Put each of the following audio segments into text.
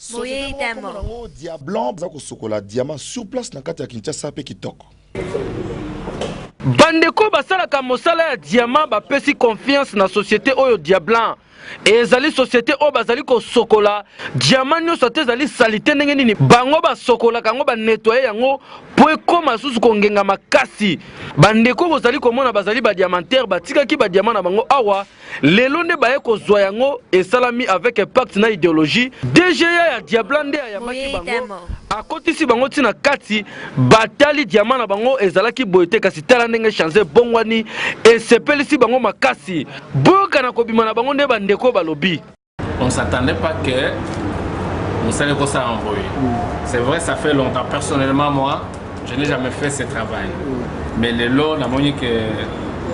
Société moko kombo nango Diablanc baza kosokola diamant sur place na kati ya Kinshasa pe kitoko. Bandeko basalaka mosala ya diamant bapesi confiance na société oyo Diablanc. Ezali société oyo bazali kosokola diamant nyonso ata ezali salite ndenge nini, bango basokolaka yango, banettoye yango mpo ekoma susu kongenga makasi. Bandeko bozali komona bazali ba diamantaire, batikaki ba diamant na bango awa. Lelo nde baye kozwa yango esalami avec impact na ideologie. DGA ya Diabla nde ayambaki bango, akotisi bango ti na kati, batali diamant na bango ezalaki boye te, kasi tala ndenge change ebongwani, esepelisi bango makasi. Boyoka na kobima na bango nde bandeko balobi. On ne s'attendait pas que mosala ekosala boye. C'est vrai, ça fait longtemps. Personnellement, moi, je n'ai jamais fait ce travail. Mais lelo namoni que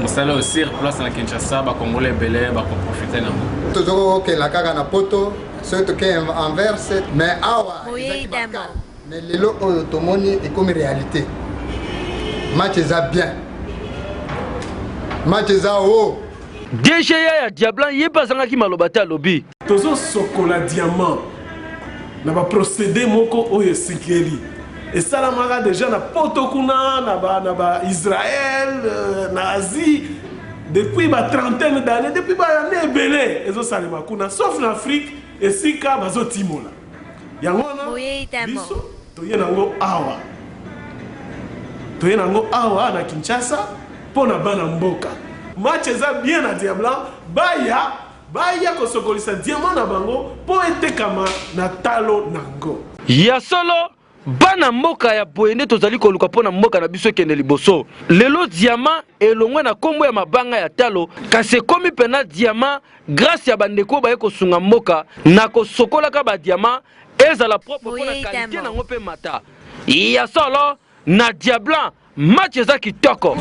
mosala oyo sur place na Kinshasa, bakongole ebele bakoprofite nango. Tozokokela kaka na poto soki toke Anvers, mais awa ezalaki bakal, mais lelo oyo tomoni ekomi réalité. Match eza bien, match eza o DGA ya Diablan ye mpe azangaki maloba te, alobi. Tozosokola diamant na baprocédé moko oyo esengeli, esalamaka deja na poto kuna, na ba Israël, na Asie depuis ba trentaine d'années, depuis baannée ebele ezosalema kuna, sauf na Afrique esika bazotimola yango wana. Biso toye nango awa, toye nango awa na Kinshasa mpo na bana mboka. Match eza bien na Diablan, baya baya kosokolisa diamant na bango mpo etekama na talo nango. Ya solo, bana mboka ya boye nde tozali koluka mpo na mboka na biso ekende liboso. Lelo diamant elongwe na nkombo ya mabanga ya talo, kasi ekomi mpena diamant grâce ya bandeko baye kosunga mboka na kosokolaka badiamant ezala propre mpo na qualité nango mpe mata. Ya solo, na Diablan match eza kitoko.